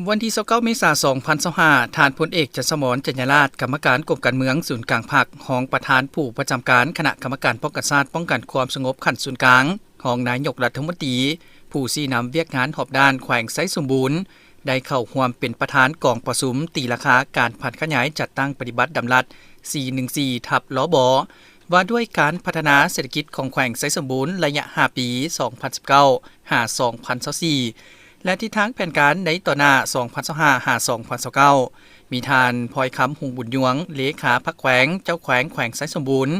ວັນທີຊາວເກົ້າ ເມສາ ສອງພັນຊາວຫ້າ ທ່ານພົນເອກ ຈັນສະໝອນ ຈັນຍາລາດ ກຳມະການກົມການເມືອງສູນກາງພັກ, ຮອງປະທານຜູ້ປະຈຳການຄະນະກຳມະການປ້ອງກັນຊາດ ປ້ອງກັນຄວາມສະຫງົບຂັ້ນສູນກາງ, ຮອງນາຍົກລັດຖະມົນຕີ, ຜູ້ຊີ້ນຳວຽກງານຮອບດ້ານແຂວງໄຊສົມບູນ ໄດ້ເຂົ້າຮ່ວມເປັນປະທານກອງປະຊຸມຕີລາຄາການຜັນຂະຫຍາຍຈັດຕັ້ງປະຕິບັດດຳລັດ ສີ່ໜຶ່ງສີ່ ທັບ ລບ ວ່າດ້ວຍການພັດທະນາເສດຖະກິດຂອງແຂວງໄຊສົມບູນໄລຍະຫ້າປີ ສອງພັນສິບເກົ້າ ຫາ ສອງພັນຊາວສີ່ ແລະ ທິດທາງແຜນການໃນຕໍ່ໜ້າ ສອງພັນຊາວຫ້າ ຫາ ສອງພັນຊາວເກົ້າ. ມີທ່ານ ພອຍຄຳ ຮຸ່ງບຸນຍວງ ເລຂາພັກແຂວງ, ເຈົ້າແຂວງແຂວງໄຊສົມບູນ,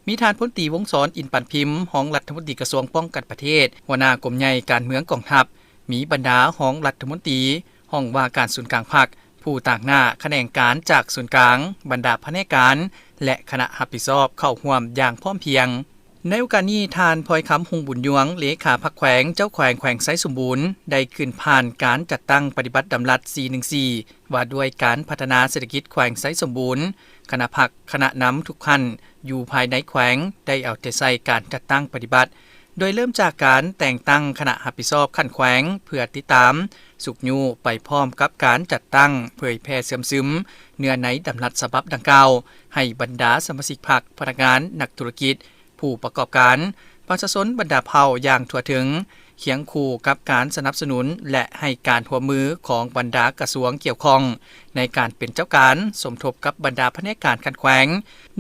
ມີທ່ານ ພົນຕີ ວົງສອນ ອິນປານພິມ ຮອງລັດຖະມົນຕີກະຊວງປ້ອງກັນປະເທດ, ຫົວໜ້າກົມໃຫຍ່ການເມືອງກອງທັບ, ມີບັນດາຮອງລັດຖະມົນຕີ, ຫ້ອງວ່າການສູນກາງພັກ, ຜູ້ຕາງໜ້າຂະແໜງການຈາກສູນກາງ, ບັນດາພະແນກການ ແລະ ຄະນະຮັບຜິດຊອບເຂົ້າຮ່ວມຢ່າງພ້ອມພຽງ. ໃນໂອກາດນີ້, ທ່ານ ພອຍຄຳ ຮຸ່ງບຸນຍວງ ເລຂາພັກແຂວງ, ເຈົ້າແຂວງແຂວງໄຊສົມບູນ ໄດ້ຂຶ້ນຜ່ານການຈັດຕັ້ງປະຕິບັດດຳລັດ ສີ່ໜຶ່ງສີ່ ວ່າດ້ວຍການພັດທະນາເສດຖະກິດແຂວງໄຊສົມບູນ, ຄະນະພັກ, ຄະນະນຳທຸກຂັ້ນຢູ່ພາຍໃນແຂວງ ໄດ້ເອົາໃຈໃສ່ການຈັດຕັ້ງປະຕິບັດ, ໂດຍເລີ່ມຈາກການແຕ່ງຕັ້ງຄະນະຮັບຜິດຊອບຂັ້ນແຂວງ ເພື່ອຕິດຕາມ, ຊຸກຍູ້ໄປພ້ອມກັບການຈັດຕັ້ງເຜີຍແຜ່ເຊື່ອມຊຶມເນື້ອໃນດຳລັດສະບັບດັ່ງກ່າວ ໃຫ້ບັນດາສະມາຊິກພັກ, ພະນັກງານ, ນັກທຸລະກິດ, ຜູ້ປະກອບການ, ປະຊາຊົນບັນດາເຜົ່າຢ່າງທົ່ວເຖິງ, ຄຽງຄູ່ກັບການສະໜັບສະໜູນ ແລະ ໃຫ້ການຮ່ວມມືຂອງບັນດາກະຊວງກ່ຽວຂ້ອງ ໃນການເປັນເຈົ້າການ ສົມທົບກັບບັນດາພະແນກການຂັ້ນແຂວງ,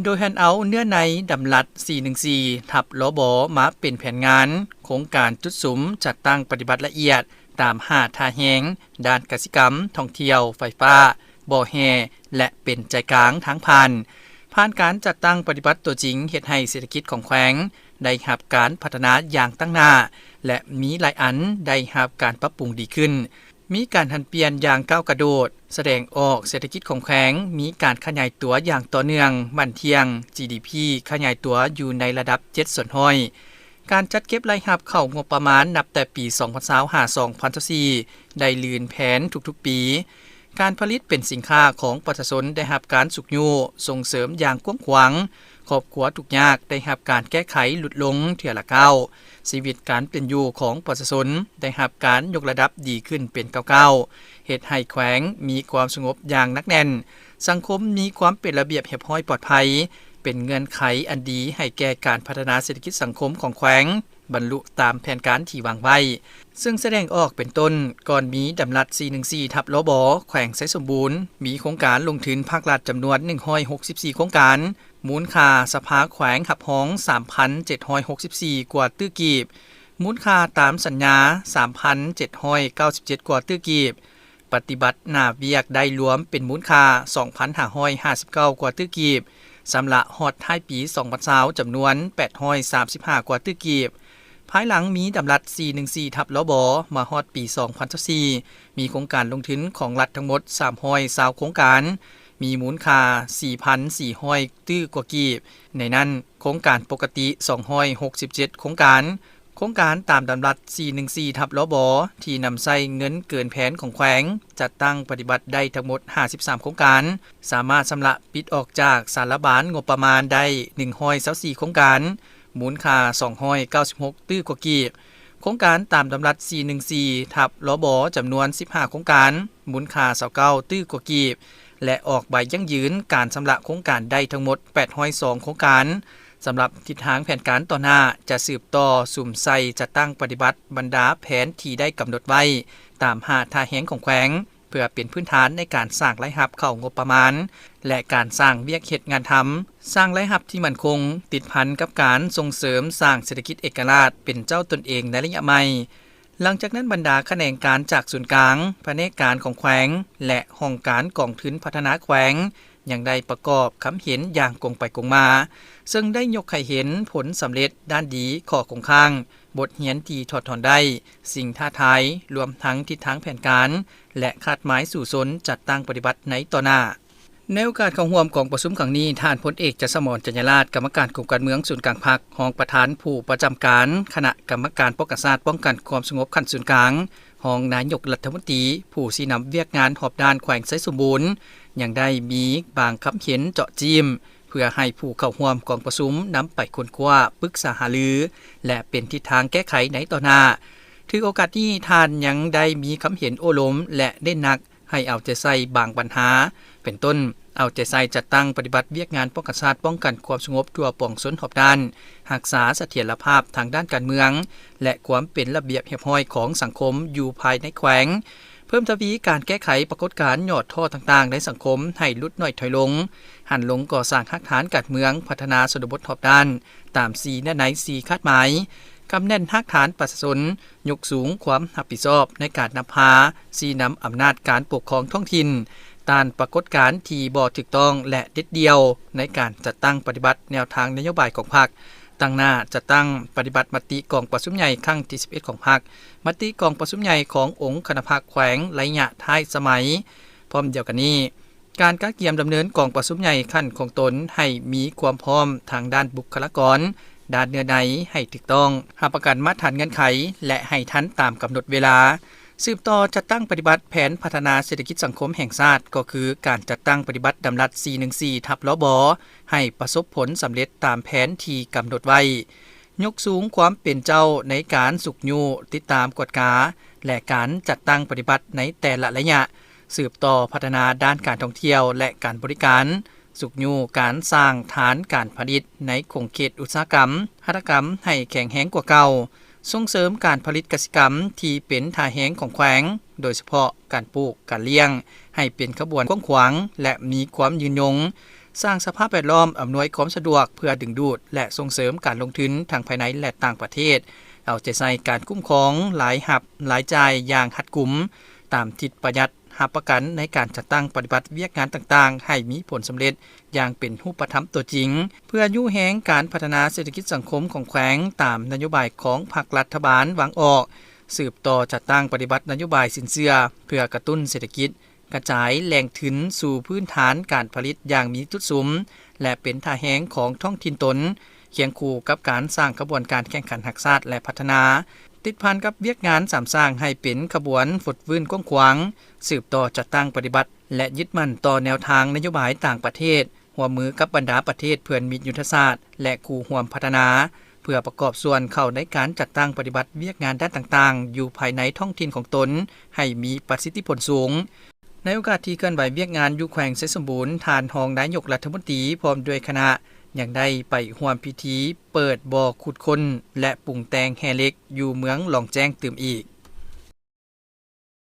ໂດຍຫັນເອົາເນື້ອໃນດຳລັດ ສີ່ໜຶ່ງສີ່ ທັບ ລບ ມາເປັນແຜນງານ, ໂຄງການຈຸດສຸມ, ຈັດຕັ້ງປະຕິບັດລະອຽດ ຕາມຫ້າທ່າແຮງ ດ້ານກະສິກຳ, ທ່ອງທ່ຽວ, ໄຟຟ້າ, ບໍ່ແຮ່ ແລະ ເປັນໃຈກາງທາງຜ່ານ. ຜ່ານການຈັດຕັ້ງປະຕິບັດຕົວຈິງ ເຮັດໃຫ້ເສດຖະກິດຂອງແຂວງໄດ້ຮັບການພັດທະນາຢ່າງຕັ້ງໜ້າ ແລະ ມີຫຼາຍອັນໄດ້ຮັບການປັບປຸງດີຂຶ້ນ, ມີການຫັນປ່ຽນຢ່າງກ້າວກະໂດດ, ສະແດງອອກເສດຖະກິດຂອງແຂວງມີການຂະຫຍາຍຕົວຢ່າງຕໍ່ເນື່ອງ, ໝັ້ນທ່ຽງ, ຈີດີພີ ຂະຫຍາຍຕົວຢູ່ໃນລະດັບ ເຈັດສ່ວນຮ້ອຍ. ການຈັດເກັບລາຍຮັບເຂົ້າງົບປະມານນັບແຕ່ປີ ສອງພັນຊາວ ຫາ ສອງພັນຊາວສີ່ ໄດ້ລື່ນແຜນທຸກໆປີ. ການຜະລິດເປັນສິນຄ້າຂອງປະຊາຊົນໄດ້ຮັບການຊຸກຍູ້ສົ່ງເສີມຢ່າງກວ້າງຂວາງ, ຄອບຄົວທຸກຍາກໄດ້ຮັບການແກ້ໄຂຫຼຸດລົງເທື່ອລະກ້າວ, ຊີວິດການເປັນຢູ່ຂອງປະຊາຊົນໄດ້ຮັບການຍົກລະດັບດີຂຶ້ນເປັນກ້າວໆ, ເຮັດໃຫ້ແຂວງມີຄວາມສະຫງົບຢ່າງໜັກແໜ້ນ, ສັງຄົມມີຄວາມເປັນລະບຽບຮຽບຮ້ອຍປອດໄພ, ເປັນເງື່ອນໄຂອັນດີໃຫ້ແກ່ການພັດທະນາເສດຖະກິດສັງຄົມຂອງແຂວງ ບັນລຸຕາມແຜນການທີ່ວາງໄວ້, ເຊິ່ງສະແດງອອກເປັນຕົ້ນ, ກ່ອນມີດຳລັດ ສີ່ໜຶ່ງສີ່ ທັບ ລບ ແຂວງໄຊສົມບູນ ມີໂຄງການລົງທຶນພາກລັດຈຳນວນ ໜຶ່ງຮ້ອຍຫົກສິບສີ່ ໂຄງການ, ມູນຄ່າສະພາແຂວງຮັບຮອງ ສາມພັນເຈັດຮ້ອຍຫົກສິບສີ່ ກວ່າຕື້ກີບ, ມູນຄ່າຕາມສັນຍາ ສາມພັນເຈັດຮ້ອຍເກົ້າສິບເຈັດ ກວ່າຕື້ກີບ, ປະຕິບັດໜ້າວຽກໄດ້ລວມເປັນມູນຄ່າ ສອງພັນຫ້າຮ້ອຍຫ້າສິບເກົ້າ ກວ່າຕື້ກີບ, ຊຳລະຮອດທ້າຍປີ ສອງພັນຊາວ ຈຳນວນ ແປດຮ້ອຍສາມສິບຫ້າ ກວ່າຕື້ກີບ. ພາຍຫຼັງມີດຳລັດ ສີ່ໜຶ່ງສີ່ ທັບ ລບ ມາຮອດປີ ສອງພັນຊາວສີ່ ມີໂຄງການລົງທຶນຂອງລັດທັງໝົດ ສາມຮ້ອຍຊາວ ໂຄງການ, ມີມູນຄ່າ ສີ່ພັນສີ່ຮ້ອຍ ຕື້ກວ່າກີບ, ໃນນັ້ນ ໂຄງການປົກກະຕິ ສອງຮ້ອຍຫົກສິບເຈັດ ໂຄງການ, ໂຄງການຕາມດຳລັດ ສີ່ໜຶ່ງສີ່ ທັບ ລບ ທີ່ນຳໃຊ້ເງິນເກີນແຜນຂອງແຂວງ ຈັດຕັ້ງປະຕິບັດໄດ້ທັງໝົດ ຫ້າສິບສາມ ໂຄງການ, ສາມາດຊຳລະປິດອອກຈາກສາລະບານງົບປະມານໄດ້ ໜຶ່ງຮ້ອຍຊາວສີ່ ໂຄງການ, ມູນຄ່າ ສອງຮ້ອຍເກົ້າສິບຫົກ ຕື້ກວ່າກີບ. ໂຄງການຕາມດຳລັດ ສີ່ໜຶ່ງສີ່ ທັບ ລບ ຈຳນວນ ສິບຫ້າ ໂຄງການ, ມູນຄ່າ ຊາວເກົ້າ ຕື້ກວ່າກີບ ແລະ ອອກໃບຢັ້ງຢືນການຊຳລະໂຄງການໄດ້ທັງໝົດ ແປດຮ້ອຍສອງ ໂຄງການ. ສຳລັບທິດທາງແຜນການຕໍ່ໜ້າ ຈະສືບຕໍ່ສຸມໃສ່ຈັດຕັ້ງປະຕິບັດບັນດາແຜນທີ່ໄດ້ກຳນົດໄວ້ຕາມຫ້າທ່າແຮງຂອງແຂວງ ເພື່ອເປັນພື້ນຖານໃນການສ້າງລາຍຮັບເຂົ້າງົບປະມານ ແລະ ການສ້າງວຽກເຮັດງານທຳ, ສ້າງລາຍຮັບທີ່ໝັ້ນຄົງ, ຕິດພັນກັບການສົ່ງເສີມສ້າງເສດຖະກິດເອກະລາດເປັນເຈົ້າຕົນເອງໃນໄລຍະໃໝ່. ຫຼັງຈາກນັ້ນ, ບັນດາຂະແໜງການຈາກສູນກາງ, ພະແນກການຂອງແຂວງ ແລະ ຫ້ອງການກອງທຶນພັດທະນາແຂວງ ຍັງໄດ້ປະກອບຄຳເຫັນຢ່າງກົງໄປກົງມາ, ເຊິ່ງໄດ້ຍົກໃຫ້ເຫັນຜົນສຳເລັດ, ດ້ານດີ, ຂໍ້ຄົງຄ້າງ, ບົດຮຽນທີ່ຖອດຖອນໄດ້, ສິ່ງທ້າທາຍ, ລວມທັງທິດທາງແຜນການ ແລະ ຄາດໝາຍສູ້ຊົນຈັດຕັ້ງປະຕິບັດໃນຕໍ່ໜ້າ. ໃນໂອກາດເຂົ້າຮ່ວມກອງປະຊຸມຄັ້ງນີ້, ທ່ານພົນເອກ ຈັນສະໝອນ ຈັນຍາລາດ ກຳມະການກົມການເມືອງສູນກາງພັກ, ຮອງປະທານຜູ້ປະຈຳການຄະນະກຳມະການປ້ອງກັນຊາດ ປ້ອງກັນຄວາມສະຫງົບຂັ້ນສູນກາງ, ຮອງນາຍົກລັດຖະມົນຕີ, ຜູ້ຊີ້ນຳວຽກງານຮອບດ້ານແຂວງໄຊສົມບູນ ຍັງໄດ້ມີບາງຄຳເຫັນເຈາະຈີ້ມ ເພື່ອໃຫ້ຜູ້ເຂົ້າຮ່ວມກອງປະຊຸມນຳໄປຄົ້ນຄວ້າ, ປຶກສາຫາລື ແລະ ເປັນທິດທາງແກ້ໄຂໃນຕໍ່ໜ້າ. ຖືກໂອກາດນີ້ ທ່ານຍັງໄດ້ມີຄຳເຫັນໂອ້ລົມ ແລະ ເນັ້ນໜັກໃຫ້ເອົາໃຈໃສ່ບາງບັນຫາ ເປັນຕົ້ນ ເອົາໃຈໃສ່ຈັດຕັ້ງປະຕິບັດວຽກງານປ້ອງກັນຊາດ, ປ້ອງກັນຄວາມສະຫງົບທົ່ວປວງຊົນຮອບດ້ານ, ຮັກສາສະຖຽນລະພາບທາງດ້ານການເມືອງ ແລະ ຄວາມເປັນລະບຽບຮຽບຮ້ອຍຂອງສັງຄົມຢູ່ພາຍໃນແຂວງ, ເພີ່ມທະວີການແກ້ໄຂປາກົດການຫຍອດທໍ້ຕ່າງໆໃນສັງຄົມໃຫ້ຫຼຸດໜ້ອຍຖອຍລົງ, ຫັນລົງກໍ່ສ້າງຮາກຖານການເມືອງ, ພັດທະນາຊົນນະບົດຮອບດ້ານ ຕາມສີ່ເນື້ອໃນ ສີ່ຄາດໝາຍ, ກຳແໜ້ນຮາກຖານປະຊາຊົນ, ຍົກສູງຄວາມຮັບຜິດຊອບໃນການນຳພາ, ຊີ້ນຳອຳນາດການປົກຄອງທ້ອງຖິ່ນ, ຕ້ານປາກົດການທີ່ບໍ່ຖືກຕ້ອງ ແລະ ເດັດດ່ຽວໃນການຈັດຕັ້ງປະຕິບັດແນວທາງນະໂຍບາຍຂອງພັກ, ຕັ້ງໜ້າຈັດຕັ້ງປະຕິບັດມະຕິກອງປະຊຸມໃຫຍ່ຄັ້ງທີສິບເອັດຂອງພັກ, ມະຕິກອງປະຊຸມໃຫຍ່ຂອງອົງຄະນະພັກແຂວງໄລຍະທ້າຍສະໄໝ. ພ້ອມດຽວກັນນີ້, ການກະກຽມດຳເນີນກອງປະຊຸມໃຫຍ່ຂັ້ນຂອງຕົນໃຫ້ມີຄວາມພ້ອມທາງດ້ານບຸກຄະລາກອນ, ດ້ານເນື້ອໃນໃຫ້ຖືກຕ້ອງ, ຮັບປະກັນມາດຖານເງື່ອນໄຂ ແລະ ໃຫ້ທັນຕາມກຳນົດເວລາ. ສືບຕໍ່ຈັດຕັ້ງປະຕິບັດແຜນພັດທະນາເສດຖະກິດສັງຄົມແຫ່ງຊາດ, ກໍຄືການຈັດຕັ້ງປະຕິບັດດຳລັດ ສີ່ໜຶ່ງສີ່ ທັບ ລບ ໃຫ້ປະສົບຜົນສຳເລັດຕາມແຜນທີ່ກຳນົດໄວ້. ຍົກສູງຄວາມເປັນເຈົ້າໃນການຊຸກຍູ້, ຕິດຕາມ, ກວດກາ ແລະ ການຈັດຕັ້ງປະຕິບັດໃນແຕ່ລະໄລຍະ, ສືບຕໍ່ພັດທະນາດ້ານການທ່ອງທ່ຽວ ແລະ ການບໍລິການ, ຊຸກຍູ້ການສ້າງຖານການຜະລິດໃນຂົງເຂດອຸດສາຫະກຳ, ຫັດຖະກຳໃຫ້ແຂງແຮງກວ່າເກົ່າ, ສົ່ງເສີມການຜະລິດກະສິກຳທີ່ເປັນທ່າແຮງຂອງແຂວງ, ໂດຍສະເພາະການປູກ, ການລ້ຽງ ໃຫ້ເປັນຂະບວນກວ້າງຂວາງ ແລະ ມີຄວາມຍືນຍົງ, ສ້າງສະພາບແວດລ້ອມອຳນວຍຄວາມສະດວກເພື່ອດຶງດູດ ແລະ ສົ່ງເສີມການລົງທຶນທັງພາຍໃນ ແລະ ຕ່າງປະເທດ, ເອົາໃຈໃສ່ການຄຸ້ມຄອງລາຍຮັບ, ລາຍຈ່າຍຢ່າງຮັດກຸມ, ຕາມທິດປະຢັດ, ຮັບປະກັນໃນການຈັດຕັ້ງປະຕິບັດວຽກງານຕ່າງໆໃຫ້ມີຜົນສຳເລັດຢ່າງເປັນຮູບປະທຳຕົວຈິງ, ເພື່ອຍູ້ແຮງການພັດທະນາເສດຖະກິດສັງຄົມຂອງແຂວງຕາມນະໂຍບາຍຂອງພັກລັດຖະບານວາງອອກ, ສືບຕໍ່ຈັດຕັ້ງປະຕິບັດນະໂຍບາຍສິນເຊື່ອເພື່ອກະຕຸ້ນເສດຖະກິດ, ກະຈາຍແຫຼ່ງທຶນສູ່ພື້ນຖານການຜະລິດຢ່າງມີຈຸດສຸມ ແລະ ເປັນທ່າແຮງຂອງທ້ອງຖິ່ນຕົນ, ຄຽງຄູ່ກັບການສ້າງຂະບວນການແຂ່ງຂັນຮັກຊາດ ແລະ ພັດທະນາ, ຕິດພັນກັບວຽກງານສາມສ້າງໃຫ້ເປັນຂະບວນຟົດຟື້ນກວ້າງຂວາງ, ສືບຕໍ່ຈັດຕັ້ງປະຕິບັດ ແລະ ຍຶດໝັ້ນຕໍ່ແນວທາງນະໂຍບາຍຕ່າງປະເທດ, ຮ່ວມມືກັບບັນດາປະເທດເພື່ອນມິດຍຸດທະສາດ ແລະ ຄູ່ຮ່ວມພັດທະນາ, ເພື່ອປະກອບສ່ວນເຂົ້າໃນການຈັດຕັ້ງປະຕິບັດວຽກງານດ້ານຕ່າງໆຢູ່ພາຍໃນທ້ອງຖິ່ນຂອງຕົນໃຫ້ມີປະສິດທິຜົນສູງ. ໃນໂອກາດທີ່ເຄື່ອນໄຫວວຽກງານຢູ່ແຂວງໄຊສົມບູນ, ທ່ານຮອງນາຍົກລັດຖະມົນຕີ ພ້ອມດ້ວຍຄະນະ ຍັງໄດ້ໄປຮ່ວມພິທີເປີດບໍ່ຂຸດຄົ້ນ ແລະ ປຸງແຕ່ງແຮ່ເຫຼັກຢູ່ເມືອງຫຼອງແຈ້ງຕື່ມອີກ.